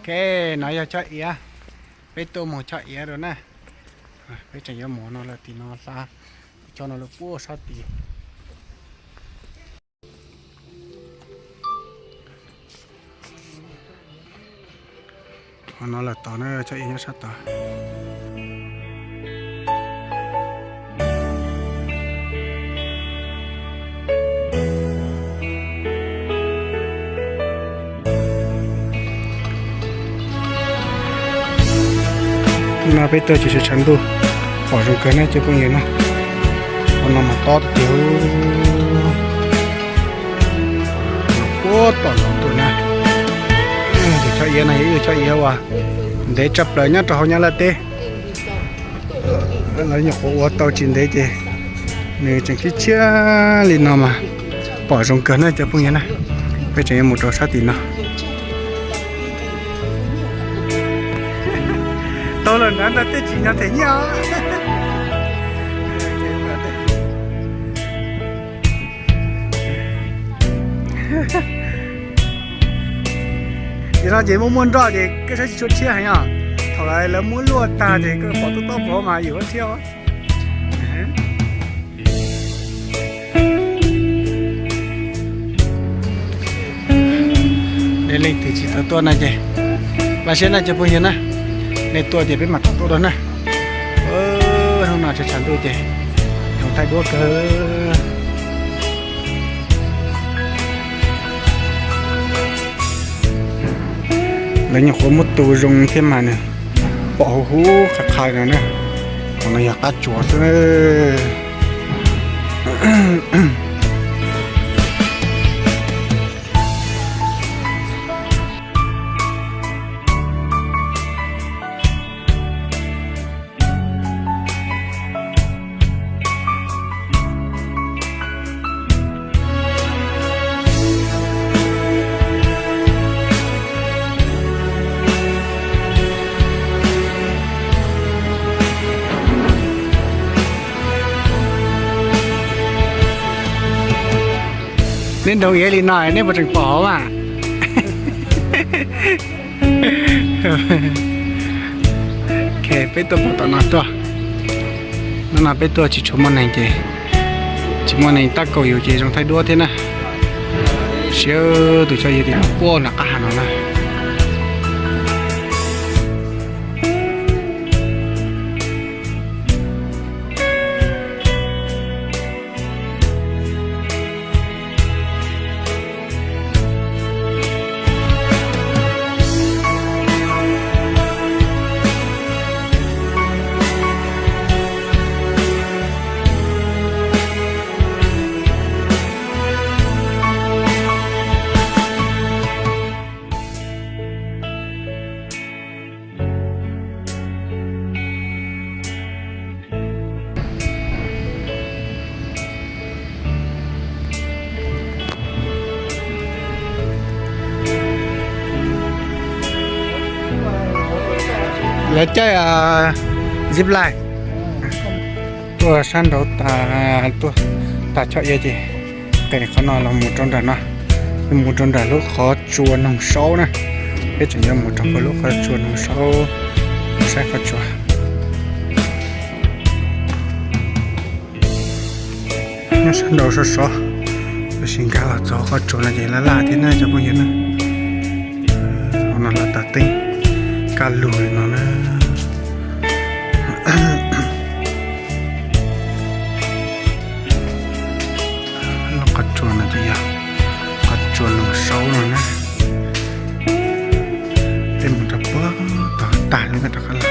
Ok, no yog choj iav, peb tuaj mus choj iav rau na. Peb tseem yuav mus no lawm tim no hla, choj no lawm puag sab tid. Qhov no lawm tod na, choj iav nyob sab tod. No peb tuaj tsis tshav ntuj, pom zoo kawg na cov phooj ywg na. Qhov no mas tob tiag tiag. Puag tom no tuaj na. Tus choj iav no yog ib tug choj iav uas ntev tshaj plaws nyob rau hauv Nyab Laj teb. Lawv nyuam qhuav ua tau tsis ntev ces nws tseem khib tshiab li no mas pom zoo kawg na cov phooj ywg na. Peb tseem yuav mus rau sab tim no. Tau lawm nrad ntag, tej tsis nyob them nyiaj os. Tim no ces muaj muaj nroj ces koj saib tsis tshua tshiab heev os. Thaum lawv muab luaj tag ces koj pom tuaj tob pov mas yus tshiab os. Nej leej twg tsis tau tuaj no ces lam siab na cov phooj ywg na, nej tuaj ces peb mam rov tuaj dua na. Hnub no tshav tshav ntuj ces zoo thaij duab kawg. Lawv nyuam qhuav muab tu zoo thiab mas nws pom huv huv qha qha no na. Qhov no yog qab tsuas xwb. Neb nroo iav li no neb puas tseem pom mas? Ok, peb tuaj pem tom no tuaj. Hnub no peb tuaj tsis tshua muaj neeg ces, tsis muaj neeg tab kaum yus ces zoo thaij duab thiab na. Siab tus choj iav tim no puag nram qab hav no na. Lawv caij zip line tuaj sab nraud tas, tuaj tag choj iav ces qe qhov no los mus rau nram no, mus rau nram lub qhov tsua Noog Saub na. Peb tseem yuav mus rau puag lub qhov tsua Noog Saub, saib qhov tsua. Nyob sab nraud sov sov, tab sis nkag los txog qhov tsua no ces laj laj thiab na cov phooj ywg na. Qhov no lawv tav teeb kaj lug li no na. Lub qhov tsua no ces yog qhov tsua Noog Saub no na. Peb mus rau puag tod tag lawm rov qab los.